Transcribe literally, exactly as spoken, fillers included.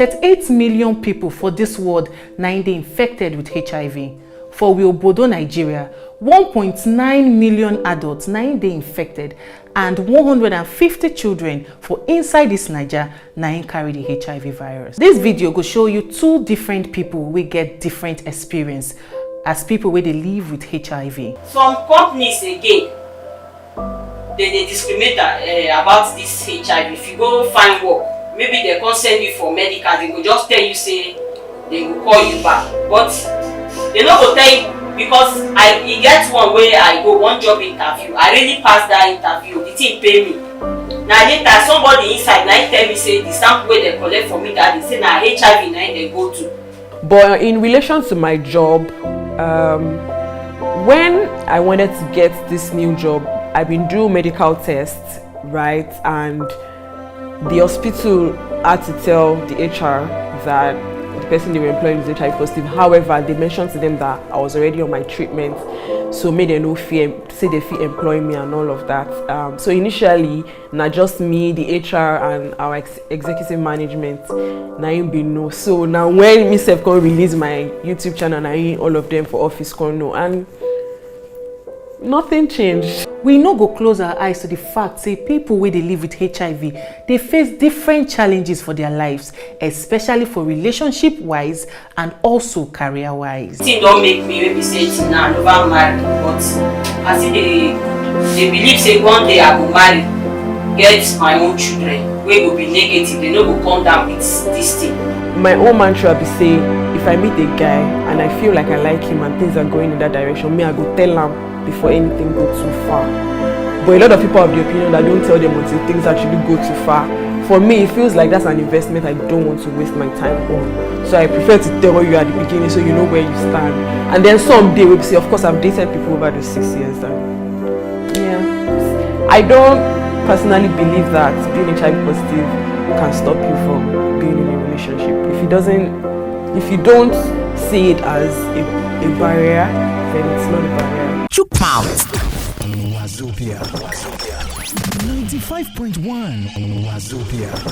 Thirty-eight million people for this world na im dey infected with H I V. For we obodo Nigeria, one point nine million adults na im dey infected, and one hundred and fifty children for inside this Naija na im carry the H I V virus. This video go show you two different people wey get different experience as people wey dey live with H I V. Some companies again, they dey discriminate uh, about this H I V. If you go find work, maybe they come send you for medical, they go just tell you say they go call you back, but they no go tell you, because I e get one wey I go one job interview, I really pass that interview, the thing pay me. Na later somebody inside na im tell me say the sample wey dem collect for me that day say na H I V na im dem go do. But in relation to my job, um, when I wanted to get this new job, I been do medical tests, right? And the hospital had to tell the H R that the person they were employing is H I V positive. However, they mentioned to them that I was already on my treatment, so made them no fear, say they feel employ me and all of that. Um, so initially, na just me, the H R, and our ex- executive management. Na im be no. So now when me sef come release my YouTube channel, na im all of them for office come know, and nothing changed. We no go close our eyes to the fact say people wey dey live with H I V dey face different challenges for their lives, especially for relationship wise and also career wise. Thing don make me wey be say till now I never marry, but I still dey dey believe say one day I go marry, get my own children wey go be negative, they no go come down with this thing. My own mantra be say, if I meet a guy and I feel like I like him and things are going in that direction, me, I go tell him before anything go too far. But a lot of people have the opinion that don't tell them until things actually go too far. For me, it feels like that's an investment I don't want to waste my time on. So I prefer to tell you at the beginning so you know where you stand. And then someday we'll say, of course, I've dated people over the six years. And yeah, I don't personally believe that being H I V positive can stop you from being in a relationship. If it doesn't, if you don't see it as a, a barrier, then it's not a barrier. Chook mouth. Wazobia. Ninety-five point one Wazobia.